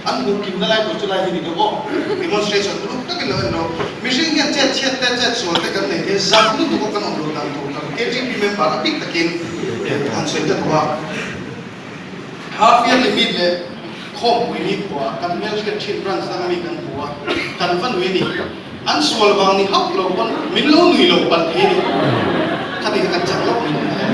An hmuh kimna lai tur chu lai hi ni deuh aw. Demonstration uluk takin lo en rawh. Mihring hian chet chhiat te, chet sual te kan nei thei, zak lutuk a kan awm loh dan tur kan KTP member a bik takin han sawi ta duh a. Half yearly meet leh khawmpui ni khuaah kan hmelhriat thin branch danga mi kan hmu a, kan va nui a ni. An sual vang ni hauh lo pawn min lo nui lo palh thei a ni. Khati kha kan chak loh ni lo hle.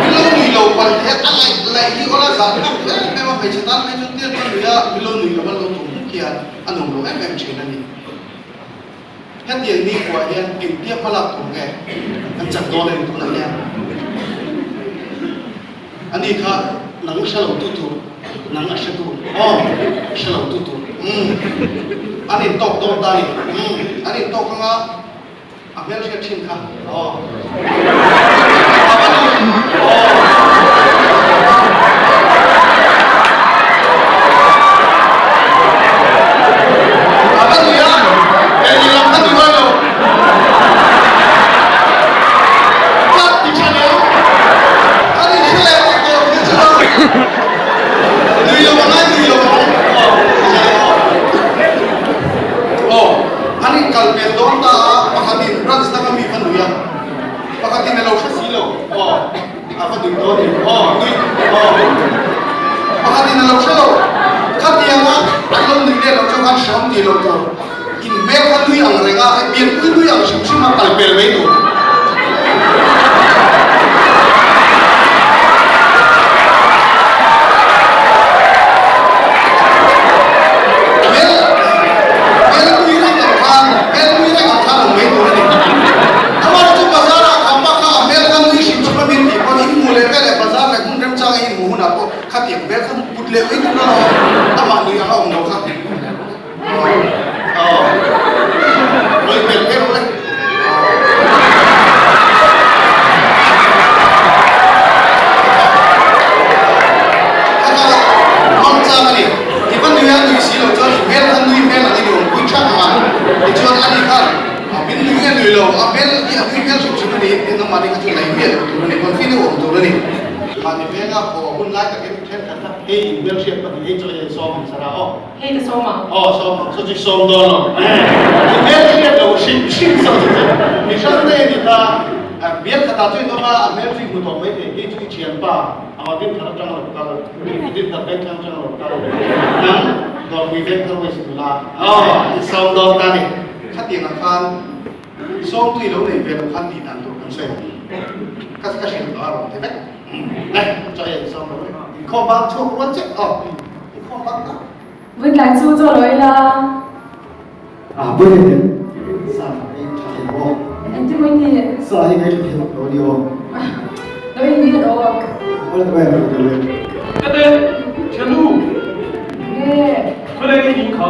Min lo nui lo palh thei a, a laih laih hi awla zah thlak em em a, hmeichhe tan phei chuan tir chuan nui a, min lo nui lo an lo tum hmuk hian a nuam lo em em thin a ni. Hetiang ni khuah hian engtia hmalak tur nge kan chak dawn a ni tunah hian? Ani kha nang hre lo tu tur, nang a hre tu, aw, hre lo tu tur, umm, an intawk dawn ta a ni, umm, an intawk anga a hmelhriat thin kha, aw, a va ni, aw. A va nui a, eng lam kha nui ngai lo. Ka ti tha leh ang. Kan in hre leh vek tawh thil chu a. Nui lo ang a, nui lo ang. Aw, ti tha leh aw. Aw, an in kal pel dawn ta a, pakhatin branch danga mi va nui a, pakhatin a lo hre si lo. Aw. A va nui dawn em? Aw, nui, aw. Pakhatin a lo hre lo. Khatianga an lo nui leh loh chuan khan hreawm tih loh tur. In hmel kha nui ang reng a, hei pianpui nui ang hrim hrim a kal pel mai tur. Hmel, hmel nui reng ang khan, hmel nui reng ang khan awm mai tur a ni. Amah chu bazar ah khapa kha a hmel kha nui hrim hrim a min tih pawn in hmuh leh vel leh bazar leh hmun remchang a in hmuh hunah pawh khatiang hmel kha put leh mai tur a lo awm amah nui anga awm lo kha aw lawih hmel hmel rawh le. Kha kha hmang chang a ni. I va nui a nui si lo chuan i hmel kha nui hmel ang i ni awmpui thak ang a tichuan ani khan A min nui nge nui lo, a hmel hi a nui hmel hrim hrim a ni, tin nangmahni kha chu lei miah lo tur a ni, confi deuh awm tur a ni. Mahni venga haw a hun lai takin thenkhat kha hei in hmel hriat pahnih hei chu ei sawm ang sara aw. Hei ka sawm ang. Aw sawm ang, saw chu sawm dawn lo. I hmel hriat lo hrim hrim saw chu chu mi hrang daih a ni kha. Bial khatah chu in awm a, a hmel chu i hmu tawh mai thei, hei chu i thianpa anga din thar atang a lo kal, din thar veng thlang atang a lo kal, nang dawrpui veng thar west nula aw i sawm dawn ta a ni. Khatiang ah khan sawmtui lo nei ve lo khan tih dan tur kan sawi ang. Ka ka hrilh tawh a rawn ti vek. Le, chaw ei an sawm lo le. Inkhawm bak chhuak rual chiah aw. Inkhawm bak tak. Vui tlai chu chaw lo ila. Ah, vui leh leh. Sa ei tha thei maw? Engtin maw i ti? Sa hi ngai tha thei vak lo a ni aw. Lo in ni aw. Awle ka bai ka le. Ka te, thiannu. Nge. Khawleng i in kha.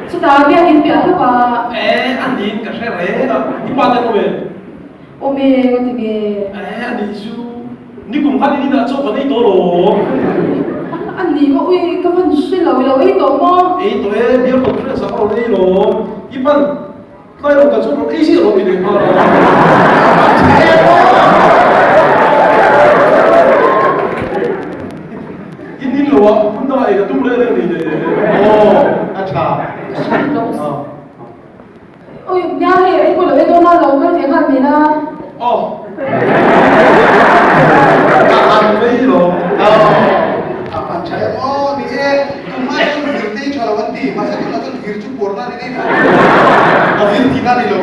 Chutah biakin piah hlawk a. E, a niin ka hre reng a, i pa te awm e? Awm e, nga ti nge? E, a nih chu. Nikum khan in inah chaw kan ei tawh lo. A nih maw ui, ka van hre lo, i lo ei tawh maw? Ei tawh e, bial conference ah ka rawn ei lo. I pan. Tlai lo ka chu rawn ei zia rawn ti leh nghal a. I nin lo a, hmun dangah ei ka tum reng reng ni le. Aw, a tha. Oi, nia hei ei pawh lo ei dawn a, lo kal ve nghal mai la. Aw. Ka han mai lo. Aw, a pan tha em aw, ni e, tunhma chuan vir te hi tha lo an ti, mahse tunah chuan vir chu puarna a ni daih mai. A vir tihna a ni lo.